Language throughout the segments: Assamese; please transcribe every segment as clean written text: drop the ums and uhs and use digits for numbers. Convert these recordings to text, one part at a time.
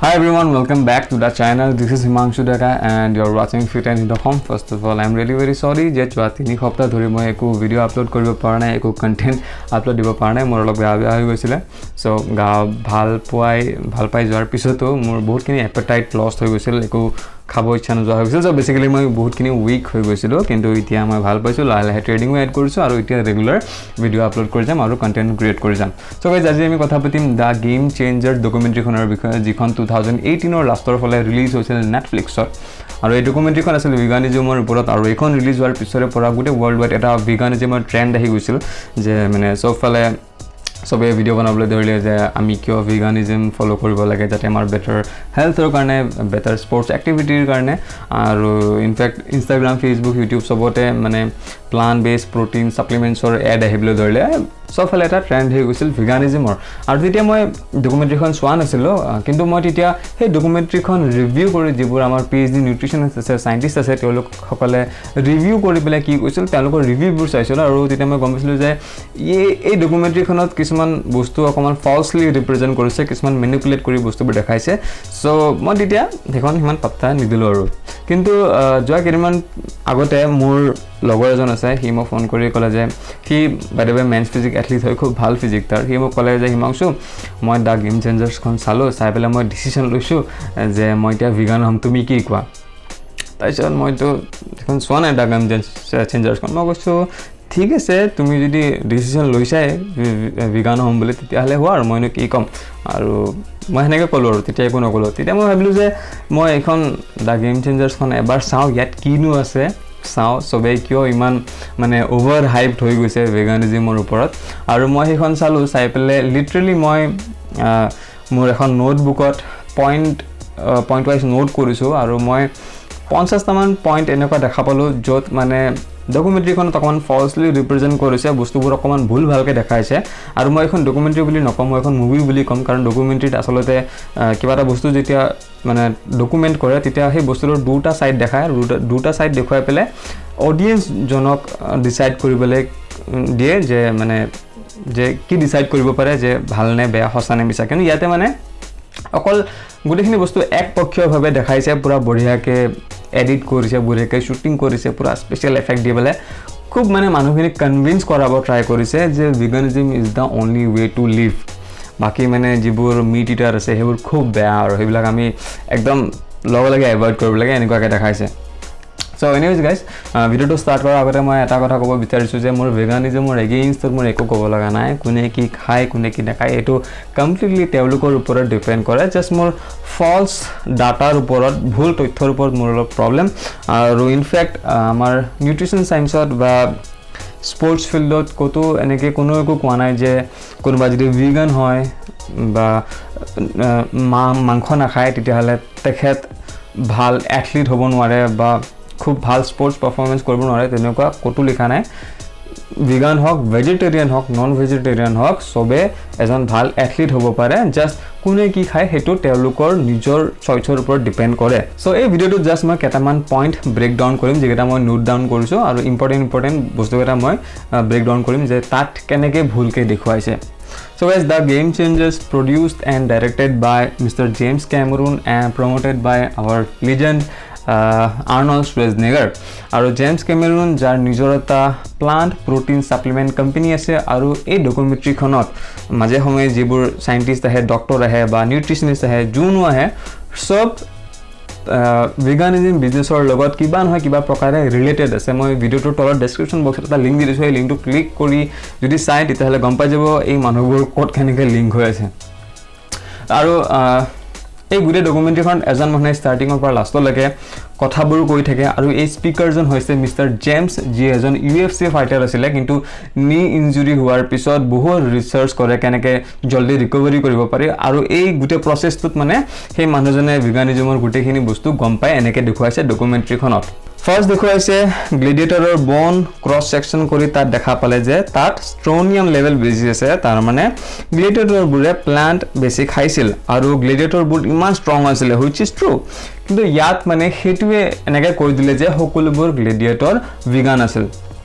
Hi everyone, welcome back to the channel. This is Himanshu Deka and you're watching Fit and Hit.com. First of all, I'm really very sorry যে যোৱা 3 সপ্তাহ ধৰি মই একো ভিডিঅ' আপলোড কৰিব পৰা নাই, একো কণ্টেণ্ট আপলোড দিব পৰা নাই। মোৰ অলপ গা বেয়া হৈ গৈছিলে। চ' গা ভাল পাই যোৱাৰ পিছতো মোৰ বহুতখিনি এপেটাইট লষ্ট হৈ গৈছিল, একো খাব ইচ্ছা নোযোৱা হৈ গৈছিল। চ' বেচিকেলি মই বহুতখিনি উইক হৈ গৈছিলোঁ। কিন্তু এতিয়া মই ভাল পাইছোঁ, লাহে লাহে ট্ৰেইনিঙো এড কৰিছোঁ আৰু এতিয়া ৰেগুলাৰ ভিডিঅ' আপলোড কৰি যাম আৰু কণ্টেণ্ট ক্ৰিয়েট কৰি যাম। চ' গাইজ, আজি আমি কথা পাতিম the game changer ডকুমেণ্টেৰীখনৰ বিষয়ে, যিখন 2018ৰ লাষ্টৰ ফালে ৰিলিজ হৈছিল নেটফ্লিক্সত। আৰু এই ডকুমেণ্টেৰীখন আছিল ভিগানিজমৰ ওপৰত। আৰু এইখন ৰিলিজ হোৱাৰ পিছৰে পৰা গোটেই ৱৰ্ল্ড ৱাইড এটা ভিগানিজমৰ ট্ৰেণ্ড আহি গৈছিল যে মানে চবফালে চবেই ভিডিঅ' বনাবলৈ ধৰিলে যে আমি কিয় ভিগানিজম ফ'ল' কৰিব লাগে, যাতে আমাৰ বেটাৰ হেল্থৰ কাৰণে, বেটাৰ স্পৰ্টছ এক্টিভিটিৰ কাৰণে। আৰু ইনফেক্ট ইনষ্টাগ্ৰাম, ফেচবুক, ইউটিউব চবতে মানে প্লাণ্ট বেছ প্ৰ'টিন ছাপ্লিমেণ্টছৰ এড আহিবলৈ ধৰিলে। চবফালে এটা ট্ৰেণ্ড হৈ গৈছিল ভিগানিজমৰ। আৰু তেতিয়া মই ডকুমেণ্টেৰীখন চোৱা নাছিলোঁ, কিন্তু মই তেতিয়া সেই ডকুমেণ্টেৰীখন ৰিভিউ কৰি যিবোৰ আমাৰ পিএইচডি নিউট্ৰিচনিষ্ট আছে, চাইণ্টিষ্ট আছে, তেওঁলোকসকলে ৰিভিউ কৰি পেলাই কি কৈছিল, তেওঁলোকৰ ৰিভিউবোৰ চাইছিলোঁ। আৰু তেতিয়া মই গম পাইছিলোঁ যে এই ডকুমেণ্টেৰীখনত কিছুমান বস্তু অকণমান ফল্চলি ৰিপ্ৰেজেণ্ট কৰিছে, কিছুমান মেনিপুলেট কৰি বস্তুবোৰ দেখাইছে। চ' মই তেতিয়া সেইখন সিমান পাত্তা নিদিলোঁ। আৰু কিন্তু যোৱা কেইদিনমান আগতে মোৰ লগৰ এজন আছে, সি মোক ফোন কৰি ক'লে যে সি by the way men's physique athlete হয়, খুব ভাল ফিজিক তাৰ। সি মোক ক'লে যে হিমাংশু, মই the game চেঞ্জাৰ্ছখন চালোঁ, চাই পেলাই মই ডিচিশ্যন লৈছোঁ যে মই এতিয়া ভিগান হ'ম, তুমি কি কোৱা? তাৰপিছত মইতো সেইখন চোৱা নাই the game চেঞ্জাৰ্ছখন। মই কৈছোঁ, ঠিক আছে, তুমি যদি ডিচিশ্যন লৈছাই ভিগান হ'ম বুলি, তেতিয়াহ'লে হোৱা আৰু মইনো কি ক'ম। আৰু মই সেনেকৈ ক'লোঁ আৰু তেতিয়া একো নক'লোঁ। তেতিয়া মই ভাবিলোঁ যে মই এইখন the game চেঞ্জাৰ্ছখন এবাৰ চাওঁ, ইয়াত কিনো আছে চাওঁ, চবেই কিয় ইমান মানে অ'ভাৰ হাইপড হৈ গৈছে ভেগানিজিমৰ ওপৰত। আৰু মই সেইখন চালোঁ, চাই পেলাই লিটাৰেলি মই মোৰ এখন নোটবুকত পইণ্ট পইণ্ট ৱাইজ নোট কৰিছোঁ। আৰু মই 50টামান পইণ্ট এনেকুৱা দেখা পালোঁ য'ত মানে ডকুমেণ্টেৰীখনত অকণমান ফল্চলি ৰিপ্ৰেজেণ্ট কৰিছে, বস্তুবোৰ অকণমান ভুল ভালকৈ দেখাইছে। আৰু মই এইখন ডকুমেণ্টেৰী বুলি নকওঁ, মই এখন মুভি বুলি ক'ম। কাৰণ ডকুমেণ্টেৰীত আচলতে কিবা এটা বস্তু যেতিয়া মানে ডকুমেণ্ট কৰে, তেতিয়া সেই বস্তুটোৰ দুটা ছাইড দেখায় আৰু দুটা ছাইড দেখুৱাই পেলাই অডিয়েঞ্চজনক ডিচাইড কৰিবলৈ দিয়ে যে মানে যে কি ডিচাইড কৰিব পাৰে যে ভাল নে বেয়া, সঁচা নে মিছা। কিন্তু ইয়াতে মানে অকল গোটেইখিনি বস্তু একপক্ষীয়ভাৱে দেখাইছে, পূৰা বঢ়িয়াকৈ এডিট কৰিছে, বঢ়িয়াকৈ শ্বুটিং কৰিছে, পূৰা স্পেচিয়েল এফেক্ট দি পেলাই খুব মানে মানুহখিনিক কনভিন্স কৰাব ট্ৰাই কৰিছে যে veganism is the only way to live, বাকী মানে যিবোৰ মিট ইটাৰ আছে সেইবোৰ খুব বেয়া আৰু সেইবিলাক আমি একদম লগে লগে এভইড কৰিব লাগে, এনেকুৱাকৈ দেখাইছে। চ' এনিৱেজ গাইজ, ভিডিঅ'টো ষ্টাৰ্ট কৰাৰ আগতে মই এটা কথা ক'ব বিচাৰিছোঁ যে মোৰ ভেগানিজমৰ এগেইনষ্টত মোৰ একো ক'ব লগা নাই। কোনে কি খায়, কোনে কি নাখায়, এইটো কমপ্লিটলি তেওঁলোকৰ ওপৰত ডিপেণ্ড কৰে। জাষ্ট মোৰ ফল্ছ ডাটাৰ ওপৰত, ভুল তথ্যৰ ওপৰত মোৰ অলপ প্ৰব্লেম। আৰু ইনফেক্ট আমাৰ নিউট্ৰিশ্যন চায়েন্সত বা স্পৰ্টছ ফিল্ডত ক'তো এনেকৈ কোনো একো কোৱা নাই যে কোনোবা যদি ভিগান হয় বা মাংস নাখায়, তেতিয়াহ'লে তেখেত ভাল এথলিট হ'ব নোৱাৰে বা খুব ভাল স্পৰ্টছ পাৰফৰ্মেঞ্চ কৰিব নোৱাৰে। তেনেকুৱা ক'তো লিখা নাই। ভিগান হওক, ভেজিটেৰিয়ান হওক, নন ভেজিটেৰিয়ান হওক, চবে এজন ভাল এথলিট হ'ব পাৰে। জাষ্ট কোনে কি খায় সেইটো তেওঁলোকৰ নিজৰ চইচৰ ওপৰত ডিপেণ্ড কৰে। চ' এই ভিডিঅ'টোত জাষ্ট মই কেইটামান পইণ্ট ব্ৰেক ডাউন কৰিম, যিকেইটা মই নোট ডাউন কৰিছোঁ। আৰু ইম্পৰ্টেণ্ট ইম্পৰ্টেণ্ট বস্তুকেইটা মই ব্ৰেক ডাউন কৰিম যে তাত কেনেকৈ ভুলকৈ দেখুৱাইছে। So guys, The Game Changers, produced and directed by Mr. James Cameron and promoted by our legend Arnold Schwarzenegger. আৰু জেমছ কেমেৰুন, যাৰ নিজৰ এটা প্লাণ্ট প্ৰ'টিন ছাপ্লিমেণ্ট কোম্পানী আছে। আৰু এই ডকুমেণ্টেৰীখনত মাজে সময়ে যিবোৰ চাইণ্টিষ্ট আহে, ডক্টৰ আহে বা নিউট্ৰিচনিষ্ট আহে, যোনো আহে, চব ভিগানিজিম বিজনেছৰ লগত কিবা নহয় কিবা প্ৰকাৰে ৰিলেটেড আছে। মই ভিডিঅ'টোৰ তলত ডেছক্ৰিপশ্যন বক্সত এটা লিংক দি দিছোঁ। সেই লিংকটো ক্লিক কৰি যদি চায়, তেতিয়াহ'লে গম পাই যাব এই মানুহবোৰ ক'ত কেনেকৈ লিংক হৈ আছে। আৰু এই গোটেই ডকুমেণ্টেৰীখনত এজন মানুহে ষ্টাৰ্টিঙৰ পৰা লাষ্টলৈকে কথাবোৰ কৈ থাকে। আৰু এই স্পীকাৰজন হৈছে মিষ্টাৰ জেমছ, যি এজন ইউএফচি ফাইটাৰ আছিলে, কিন্তু নি ইঞ্জুৰি হোৱাৰ পিছত বহুত ৰিচাৰ্চ কৰে কেনেকৈ জল্দি ৰিকভাৰী কৰিব পাৰি। আৰু এই গোটেই প্ৰচেছটোত মানে সেই মানুহজনে ভিগানিজমৰ গোটেইখিনি বস্তু গম পাই, এনেকৈ দেখুৱাইছে ডকুমেণ্টেৰীখনত। ফাৰ্ষ্ট দেখুৱাইছে গ্লেডিয়েটৰৰ বন ক্ৰছ ছেকশ্যন কৰি তাত দেখা পালে যে তাত ষ্ট্ৰনিয়াম লেভেল বেছি আছে। তাৰমানে গ্লেডিয়েটৰবোৰে প্লাণ্ট বেছি খাইছিল আৰু গ্লেডিয়েটৰবোৰ ইমান ষ্ট্ৰং আছিলে, which is true. কিন্তু ইয়াত মানে সেইটোৱে এনেকৈ কৈ দিলে যে সকলোবোৰ গ্লেডিয়েটৰ ভিগান আছিল।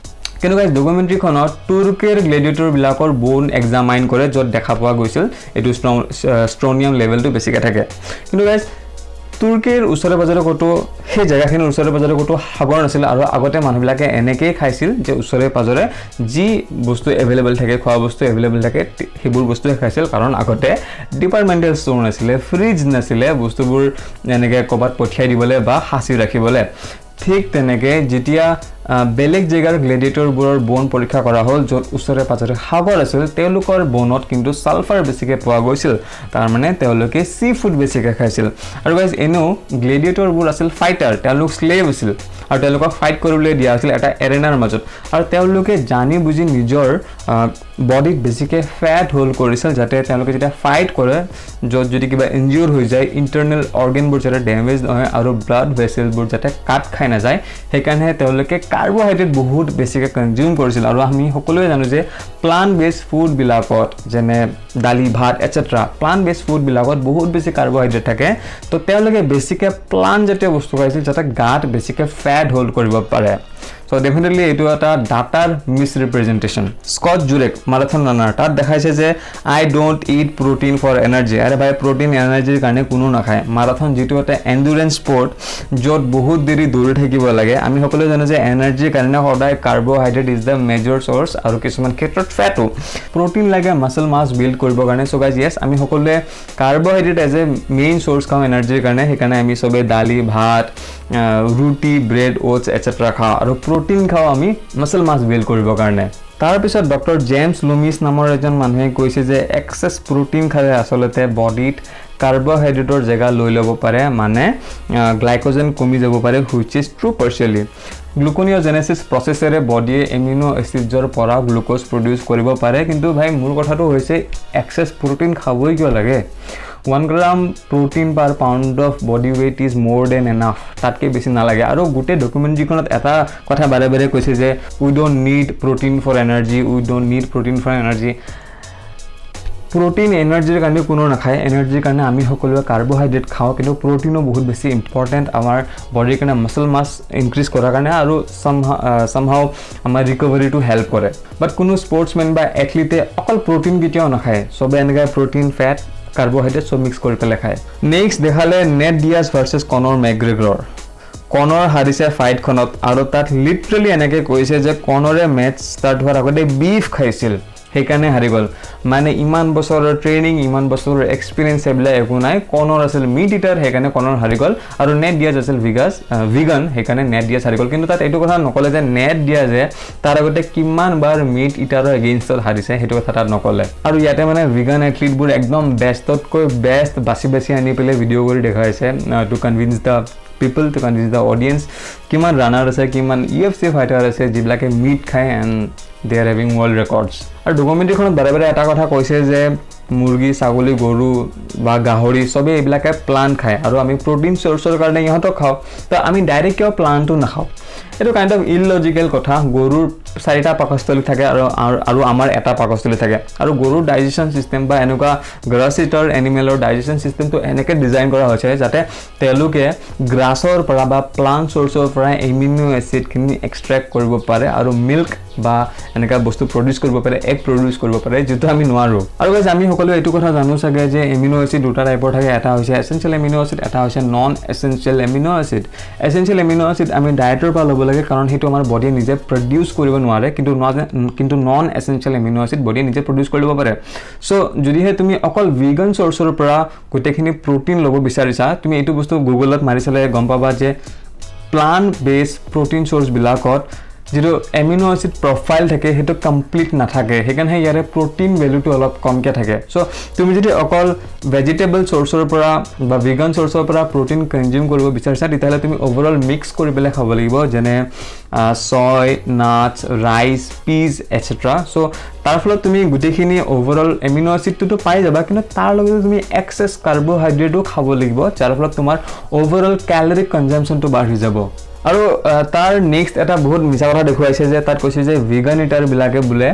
কিন্তু গাইজ, ডকুমেণ্টেৰীখনত তুৰ্কীৰ গ্লেডিয়েটৰবিলাকৰ বোন এক্সামাইন কৰে, য'ত দেখা পোৱা গৈছিল এইটো ষ্ট্ৰনিয়াম লেভেলটো বেছিকৈ থাকে। কিন্তু গাইজ, তুৰ্কীৰ ওচৰে পাজৰে ক'তো, সেই জেগাখিনিৰ ওচৰে পাজৰে ক'তো সাগৰ নাছিল আৰু আগতে মানুহবিলাকে এনেকৈয়ে খাইছিল যে ওচৰে পাজৰে যি বস্তু এভেইলেবল থাকে, খোৱা বস্তু এভেইলেবল থাকে, সেইবোৰ বস্তুৱে খাইছিল। কাৰণ আগতে ডিপাৰ্টমেণ্টেল ষ্ট'ৰ নাছিলে, ফ্ৰিজ নাছিলে, বস্তুবোৰ এনেকৈ ক'ৰবাত পঠিয়াই দিবলৈ বা সাঁচি ৰাখিবলৈ। ঠিক তেনেকৈ যেতিয়া বেলেগ জেগাৰ গ্লেডিয়েটৰবোৰৰ বন পৰীক্ষা কৰা হ'ল, য'ত ওচৰে পাজৰে সাগৰ আছিল, তেওঁলোকৰ বনত কিন্তু ছালফাৰ বেছিকৈ পোৱা গৈছিল। তাৰমানে তেওঁলোকে চি ফুড বেছিকৈ খাইছিল। আৰু গাইজ, এনেও গ্লেডিয়েটৰবোৰ আছিল ফাইটাৰ, তেওঁলোক শ্লেভ আছিল আৰু তেওঁলোকক ফাইট কৰিবলৈ দিয়া হৈছিল এটা এৰেনাৰ মাজত আৰু তেওঁলোকে জানি বুজি নিজৰ বডিত বেছিকৈ ফেট হোল্ড কৰিছিল, যাতে তেওঁলোকে যেতিয়া ফাইট কৰে, য'ত যদি কিবা ইনজিউৰ হৈ যায়, ইণ্টাৰনেল অৰ্গেনবোৰ যাতে ডেমেজ নহয় আৰু ব্লাড ভেচেলবোৰ যাতে কাট খাই নাযায়। সেইকাৰণে তেওঁলোকে কাৰ্বহাইড্ৰেট বহুত বেছিকৈ কনজিউম কৰিছিল। আৰু আমি সকলোৱে জানো যে প্লাণ্ট বেছড ফুডবিলাকত, যেনে দালি, ভাত এটচেট্ৰা, প্লাণ্ট বেছড ফুডবিলাকত বহুত বেছি কাৰ্বহাইড্ৰেট থাকে। তো তেওঁলোকে বেছিকৈ প্লাণ্টজাতীয় বস্তু খাইছিল, যাতে গাত বেছিকৈ ফেট হোল্ড কৰিব পাৰে। চ' ডেফিনেটলি এইটো এটা ডাটাৰ misrepresentation. Scott Jurek, marathon runner, তাত দেখাইছে যে "I don't eat protein for energy." আৰে ভাই, প্ৰটিন এনাৰ্জিৰ কাৰণে কোনো নাখায়। মাৰাথন যিটো এটা এণ্ডুৰেঞ্চ স্পৰ্ট, য'ত বহুত দেৰি দৌৰি থাকিব লাগে, আমি সকলোৱে জানো যে এনাৰ্জিৰ কাৰণে সদায় carbohydrate is the major source আৰু কিছুমান ক্ষেত্ৰত ফেটো। প্ৰটিন লাগে মাছল মাছ বিল্ড কৰিবৰ কাৰণে। চ' গাইজ, য়েছ, আমি সকলোৱে carbohydrate as a main source খাওঁ এনাৰ্জিৰ কাৰণে। সেইকাৰণে আমি চবেই দালি, ভাত, ৰুটি, ব্ৰেড, অ'টছ এটচেট্ৰা খাওঁ আৰু প্ৰটিন খাওঁ আমি মাছল মাছ বিল্ড কৰিবৰ কাৰণে। তাৰপিছত ডক্টৰ জেমছ লুমিছ নামৰ এজন মানুহে কৈছে যে এক্সেছ প্ৰটিন খালে আচলতে বডিত কাৰ্বহাইড্ৰেটৰ জেগা লৈ ল'ব পাৰে, মানে গ্লাইক'জেন কমি যাব পাৰে, which is true partially. Gluconeogenesis প্ৰচেছেৰে বডিয়ে এমিনো এচিডছৰ পৰা গ্লুক'জ প্ৰডিউচ কৰিব পাৰে। কিন্তু ভাই, মোৰ কথাটো হৈছে, এক্সেছ প্ৰটিন খাবই কিয় লাগে? 1 gram protein per pound of body weight is more than enough. তাতকৈ বেছি নালাগে। আৰু গোটেই ডকুমেণ্টেৰীখনত এটা কথা বাৰে বাৰে কৈছে যে "We don't need protein for energy, we don't need protein for energy." Protein এনাৰ্জিৰ কাৰণে কোনো নাখায়। এনাৰ্জিৰ কাৰণে আমি সকলোৱে কাৰ্বহাইড্ৰেট খাওঁ। কিন্তু প্ৰটিনো বহুত বেছি ইম্পৰ্টেণ্ট আমাৰ বডিৰ কাৰণে, মাছল মাছ ইনক্ৰিজ কৰাৰ কাৰণে আৰু চামহাও আমাৰ ৰিকভাৰীটো হেল্প কৰে। বাট কোনো স্পৰ্টছমেন বা এথলিটে অকল প্ৰটিন কেতিয়াও নাখায়। চবে এনেকৈ প্ৰটিন, ফেট, কাৰ্বহাইড্ৰেট চব মিক্স কৰি পেলাই খায়। নেক্সট দেখালে নেট ডিয়াছ ভাৰ্চেছ কনৰ মেগ্ৰেগৰ। কনৰ হাৰিছে ফাইটখনত আৰু তাত লিটাৰেলি এনেকৈ কৈছে যে কনৰে মেটচ ষ্টাৰ্ট হোৱাৰ আগতে বিফ খাইছিল, সেইকাৰণে হাৰি গ'ল। মানে ইমান বছৰৰ ট্ৰেইনিং, ইমান বছৰৰ এক্সপিৰিয়েঞ্চ, এইবিলাক একো নাই। কনৰ আছিল মিট ইটাৰ, সেইকাৰণে কনৰ হাৰি গ'ল। আৰু নেট ডিয়াজ আছিল ভিগান, সেইকাৰণে নেট ডিয়াজ হাৰি গ'ল। কিন্তু তাত এইটো কথা নক'লে যে নেট ডিয়াজে তাৰ আগতে কিমান বাৰ মিট ইটাৰৰ এগেইনষ্টত হাৰিছে, সেইটো কথা তাত নক'লে। আৰু ইয়াতে মানে ভিগান এথলিটবোৰ একদম বেষ্টতকৈ বেষ্ট বাছি বাছি আনি পেলাই ভিডিঅ' কৰি দেখুৱাইছে to convince the people, to convince the audience. কিমান ৰানাৰ আছে, কিমান ইউএফচি ফাইটাৰ আছে, যিবিলাকে মিট খায় and they are having world records. আৰু ডকুমেণ্টেৰীখনত বাৰে বাৰে এটা কথা কৈছে যে মুৰ্গী, ছাগলী, গৰু বা গাহৰি চবেই এইবিলাকে প্লাণ্ট খায় আৰু আমি প্ৰটিন চ'ৰ্চৰ কাৰণে ইহঁতক খাওঁ, তো আমি ডাইৰেক্ট কিয় প্লাণ্টটো নাখাওঁ? এইটো কাইণ্ড অফ ইললজিকেল কথা। গৰুৰ চাৰিটা পাকস্থলী থাকে আৰু আমাৰ এটা পাকস্থলী থাকে। আৰু গৰুৰ ডাইজেশ্যন ছিষ্টেম বা এনেকুৱা গ্ৰাছ ইটাৰ এনিমেলৰ ডাইজেশ্যন ছিষ্টেমটো এনেকৈ ডিজাইন কৰা হৈছে যাতে তেওঁলোকে গ্ৰাছৰ পৰা বা প্লাণ্ট চ'ৰ্চৰ পৰা এমিনো এচিডখিনি এক্সট্ৰেক্ট কৰিব পাৰে আৰু মিল্ক বা এনেকুৱা বস্তু প্ৰডিউচ কৰিব পাৰে, এগ প্ৰডিউচ কৰিব পাৰে, যিটো আমি নোৱাৰোঁ। আৰু গাইজ, আমি সকলোৱে এইটো কথা জানো চাগে যে এমিনো এচিড দুটা টাইপৰ থাকে। এটা হৈছে এচেঞ্চিয়েল এমিনো এচিড, এটা হৈছে non essential amino acid. Essential amino acid আমি ডায়েটৰ পৰা ল'ব লাগে, কাৰণ সেইটো আমাৰ বডিয়ে নিজে প্ৰডিউচ কৰিব নোৱাৰে। কিন্তু নন এচেঞ্চিয়েল এমিনো এচিড বডিয়ে নিজে প্ৰডিউচ কৰিব পাৰে। চ' যদিহে তুমি অকল ভিগান চ'ৰ্চৰ পৰা গোটেইখিনি প্ৰটিন ল'ব বিচাৰিছা, তুমি এইটো বস্তু গুগলত মাৰি চালে গম পাবা যে প্লাণ্ট বেছ প্ৰটিন চ'ৰ্চবিলাকত যিটো এমিনো এচিড প্ৰফাইল থাকে, সেইটো কমপ্লিট নাথাকে। সেইকাৰণে ইয়াৰে প্ৰটিন ভেলুটো অলপ কমকৈ থাকে। চ' তুমি যদি অকল ভেজিটেবল চ'ৰ্চৰ পৰা বা ভিগান চ'ৰ্চৰ পৰা প্ৰটিন কনজিউম কৰিব বিচাৰিছা, তেতিয়াহ'লে তুমি অভাৰঅল মিক্স কৰি পেলাই খাব লাগিব, যেনে soy, nuts, rice, peas etcetera. So তাৰ ফলত তুমি গোটেইখিনি অভাৰঅল এমিনো এচিডটোতো পাই যাবা, কিন্তু তাৰ লগতে তুমি এক্সেছ কাৰ্বহাইড্ৰেটো খাব লাগিব, যাৰ ফলত তোমাৰ অভাৰঅল কেলৰিক কনজামশ্যনটো বাঢ়ি যাব। আৰু তাৰ নেক্সট এটা বহুত মিছা কথা দেখুৱাইছে যে তাত কৈছে যে ভিগান ইটাৰবিলাকে বোলে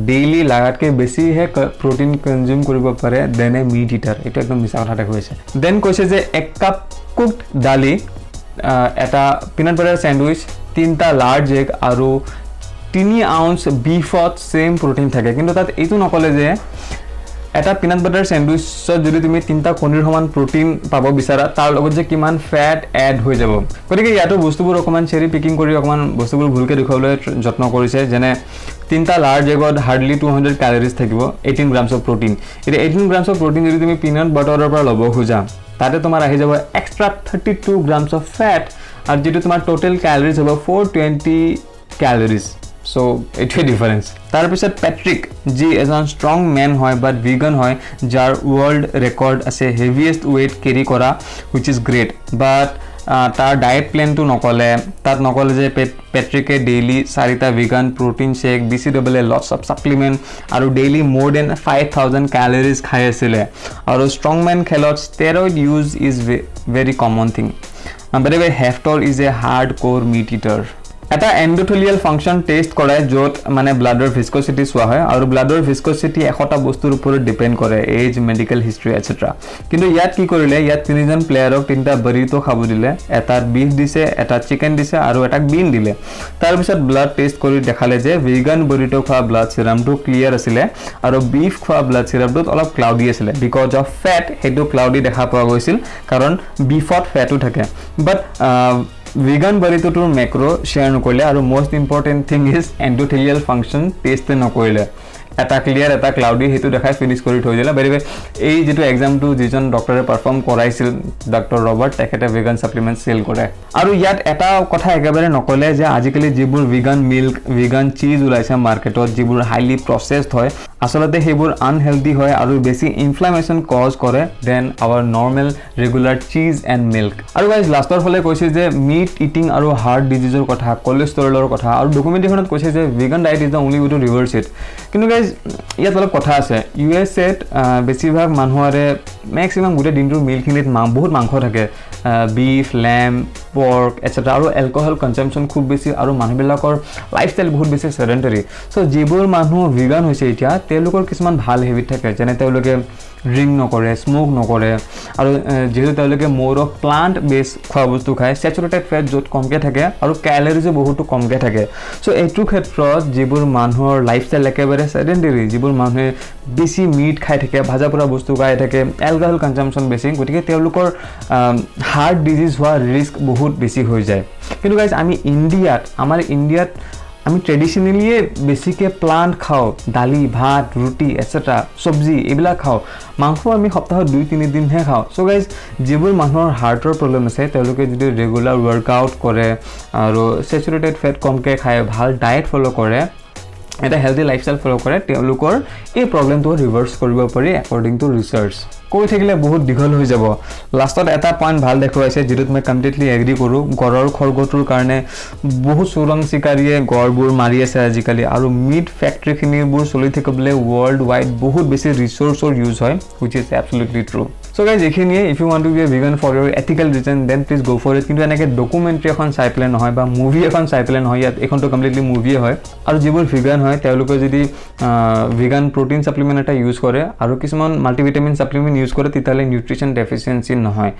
ডেইলি লাগাতকৈ বেছিহে প্ৰটিন কনজিউম কৰিব পাৰে then A meat ইটাৰ। এইটো একদম মিছা কথা দেখুৱাইছে। Then কৈছে যে এক কাপ কুকড দালি, এটা পিনাট বাটাৰ চেণ্ডউইচ, তিনিটা লাৰ্জ এগ আৰু 3 আউন্স বিফত ছেইম প্ৰ'টিন থাকে। কিন্তু তাত এইটো নক'লে যে এটা পিনাট বাটাৰ চেণ্ডউইচত যদি তুমি তিনিটা কণীৰ সমান প্ৰ'টিন পাব বিচাৰা, তাৰ লগত যে কিমান ফেট এড হৈ যাব। গতিকে ইয়াতো বস্তুবোৰ অকণমান চেৰি পিকিং কৰি অকণমান বস্তুবোৰ ভুলকৈ দেখুৱাবলৈ যত্ন কৰিছে। যেনে তিনিটা লাৰ্জ এগত হাৰ্ডলি 200 কেলৰিজ থাকিব, 18 গ্ৰামছ অফ প্ৰ'টিন। এতিয়া 18 গ্ৰামছ অফ প্ৰ'টিন যদি তুমি পিনাট বাটাৰৰ পৰা ল'ব খোজা, তাতে তোমাৰ আহি যাব extra 32 grams of fat আৰু যিটো তোমাৰ টোটেল কেলৰিজ হ'ব 420 কেলৰিজ। চ' এইটোৱে ডিফাৰেঞ্চ। তাৰপিছত পেট্ৰিক, যি এজন ষ্ট্ৰং মেন হয় বাট ভিগান হয়, যাৰ ৱৰ্ল্ড ৰেকৰ্ড আছে হেভিয়েষ্ট ৱেইট কেৰি কৰা, which is great, বাট তাৰ ডায়েট প্লেনটো নক'লে। তাত নক'লে যে পেট্ৰিকে ডেইলি চাৰিটা vegan protein shake, BCAA, lots of supplement আৰু daily more than 5000 calories খাই আছিলে। আৰু ষ্ট্ৰংমেন খেলত steroid use is very common thing. By the Hafthor is a hard core meat eater. এটা এণ্ডোথেলিয়েল ফাংচন টেষ্ট কৰে, য'ত মানে ব্লাডৰ ভিস্কচিটি চোৱা হয় আৰু ব্লাডৰ ভিস্কচিটি 100টা বস্তুৰ ওপৰত ডিপেণ্ড কৰে, এজ, মেডিকেল হিষ্ট্ৰী, এটচেট্ৰা। কিন্তু ইয়াত কি কৰিলে? ইয়াত তিনিজন প্লেয়াৰক তিনিটা বৰিটো খাব দিলে। এটাত বিফ দিছে, এটাত চিকেন দিছে আৰু এটাক বিন দিলে। তাৰপিছত ব্লাড টেষ্ট কৰি দেখালে যে ভিগান বৰিটো খোৱা ব্লাড চিৰামটো ক্লিয়াৰ আছিলে আৰু বিফ খোৱা ব্লাড চিৰামটোত অলপ ক্লাউডি আছিলে। Because of fat সেইটো ক্লাউডি দেখা পোৱা গৈছিল, কাৰণ বিফত ফেটো থাকে। বাট ভিগান বৰিটোৰ মেক্ৰ' শ্বেয়াৰ নকৰিলে আৰু most important thing is endothelial function টেষ্টে নকৰিলে। এটা ক্লিয়াৰ, এটা ক্লাউডি, সেইটো দেখাই ফিনিছ কৰি থৈ দিলে। বাই এই যিটো এক্সামটো যিজন ডক্টৰে পাৰফৰ্ম কৰাইছিল, ডক্টৰ ৰবাৰ্ট, তেখেতে ভিগান ছাপ্লিমেণ্ট চেল কৰে। আৰু ইয়াত এটা কথা একেবাৰে নক'লে যে আজিকালি যিবোৰ ভিগান মিল্ক, ভিগান চিজ ওলাইছে মাৰ্কেটত, যিবোৰ হাইলি প্ৰচেছড হয়, আচলতে সেইবোৰ আনহেল্ডি হয় আৰু বেছি ইনফ্লামেশ্যন কজ কৰে than our normal regular cheese and milk. আৰু গাইজ, লাষ্টৰ ফালে কৈছে যে মিট ইটিং আৰু হাৰ্ট ডিজিজৰ কথা, কলেষ্ট্ৰলৰ কথা আৰু ডকুমেণ্টেৰীখনত কৈছে যে vegan diet is the only way to reverse it. কিন্তু গাইজ, ইয়াত অলপ কথা আছে। ইউ এছ এত বেছিভাগ মানুহৰে মেক্সিমাম গোটেই দিনটোৰ মিলখিনিত বহুত মাংস থাকে, বিফ, লেম্ব, পৰ্ক, এটচেট্ৰা, আৰু এলকহল কনজামশ্যন খুব বেছি আৰু মানুহবিলাকৰ লাইফষ্টাইল বহুত বেছি চেডেণ্টাৰী। চ' যিবোৰ মানুহ ভিগান হৈছে এতিয়া, তেওঁলোকৰ কিছুমান ভাল হেবিট থাকে, যেনে তেওঁলোকে ড্ৰিংক নকৰে, স্ম'ক নকৰে আৰু যিহেতু তেওঁলোকে মোৰ অফ প্লাণ্ট বেছ খোৱা বস্তু খায়, চেচুৰেটেড ফেট য'ত কমকৈ থাকে আৰু কেলৰিজো বহুতো কমকৈ থাকে। চ' এইটো ক্ষেত্ৰত যিবোৰ মানুহৰ লাইফষ্টাইল একেবাৰে চেডেণ্টেৰী, যিবোৰ মানুহে বেছি মিট খাই থাকে, ভাজা পোৰা বস্তু খাই থাকে, এলকহল কনজামশ্যন বেছি, গতিকে তেওঁলোকৰ হাৰ্ট ডিজিজ হোৱাৰ ৰিস্ক বহুত বেছি হৈ যায়। কিন্তু গাইজ, আমি ইণ্ডিয়াত, আমাৰ ইণ্ডিয়াত আমি ট্ৰেডিশ্যনেলিয়ে বেছিকৈ প্লাণ্ট খাওঁ, দালি, ভাত, ৰুটি, এটচেট্ৰা, চব্জি এইবিলাক খাওঁ। মাংস আমি সপ্তাহত 2-3 দিনহে খাওঁ। চ' গাইজ, যিবোৰ মানুহৰ হাৰ্টৰ প্ৰব্লেম আছে, তেওঁলোকে যদি ৰেগুলাৰ ৱৰ্কআউট কৰে আৰু চেচুৰেটেড ফেট কমকৈ খায়, ভাল ডায়েট ফ'ল' কৰে, এটা হেল্ডি লাইফষ্টাইল ফ'ল' কৰে, তেওঁলোকৰ এই প্ৰব্লেমটো ৰিভাৰ্চ কৰিব পাৰি একৰ্ডিং টু ৰিচাৰ্চ। কৈ থাকিলে বহুত দীঘল হৈ যাব। লাষ্টত এটা পইণ্ট ভাল দেখুৱাইছে, যিটোত মই কমপ্লিটলি এগ্ৰি কৰোঁ। গঁড়ৰ খৰ্গটোৰ কাৰণে বহুত চোৰাং চিকাৰীয়ে গঁড়বোৰ মাৰি আছে আজিকালি আৰু মিট ফেক্টৰীখিনিবোৰ চলি থাকিবলৈ ৱৰ্ল্ড ৱাইড বহুত বেছি ৰিচ'ৰ্চৰ ইউজ হয়, which is absolutely true. So guys, এইখিনিয়ে। If you want to be a vegan for your ethical reason, then please go for it. কিন্তু এনেকৈ ডকুমেণ্টাৰী এখন চাই পেলাই নহয় বা মুভি এখন চাই পেলাই নহয়। ইয়াত এইখনটো কমপ্লিটলি মুভিয়ে হয়। আৰু যিবোৰ ভিগান হয়, তেওঁলোকে যদি ভিগান প্ৰ'টিন ছাপ্লিমেণ্ট এটা ইউজ কৰে আৰু কিছুমান মাল্টিভিটামিন ছাপ্লিমেণ্ট ইউজ কৰে, তেতিয়াহ'লে নিউট্ৰিশ্যন ডেফিচিয়েঞ্চি নহয়।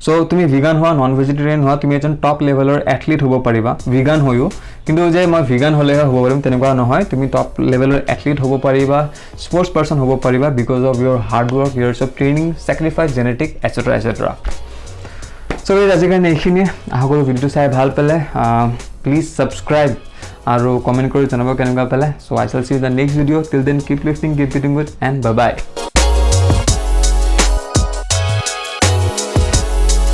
চ' তুমি ভিগান হোৱা, নন ভেজিটেৰিয়ান হোৱা, তুমি এজন টপ লেভেলৰ এথলিট হ'ব পাৰিবা ভিগান হৈও। কিন্তু যে মই ভিগান হ'লেহে হ'ব পাৰিম, তেনেকুৱা নহয়। তুমি টপ লেভেলৰ এথলিট হ'ব পাৰিবা, স্পৰ্টছ পাৰ্চন হ'ব পাৰিবা because of your hard work, years of training, sacrifice, genetic, etcetera, etcetera. So আজিৰ কাৰণে এইখিনিয়ে। আশা কৰোঁ ভিডিঅ'টো চাই ভাল পালে। প্লিজ ছাবস্ক্ৰাইব আৰু কমেণ্ট কৰি জনাব কেনেকুৱা পালে। So I shall see the next video. Till then, keep lifting, keep eating good and bye bye.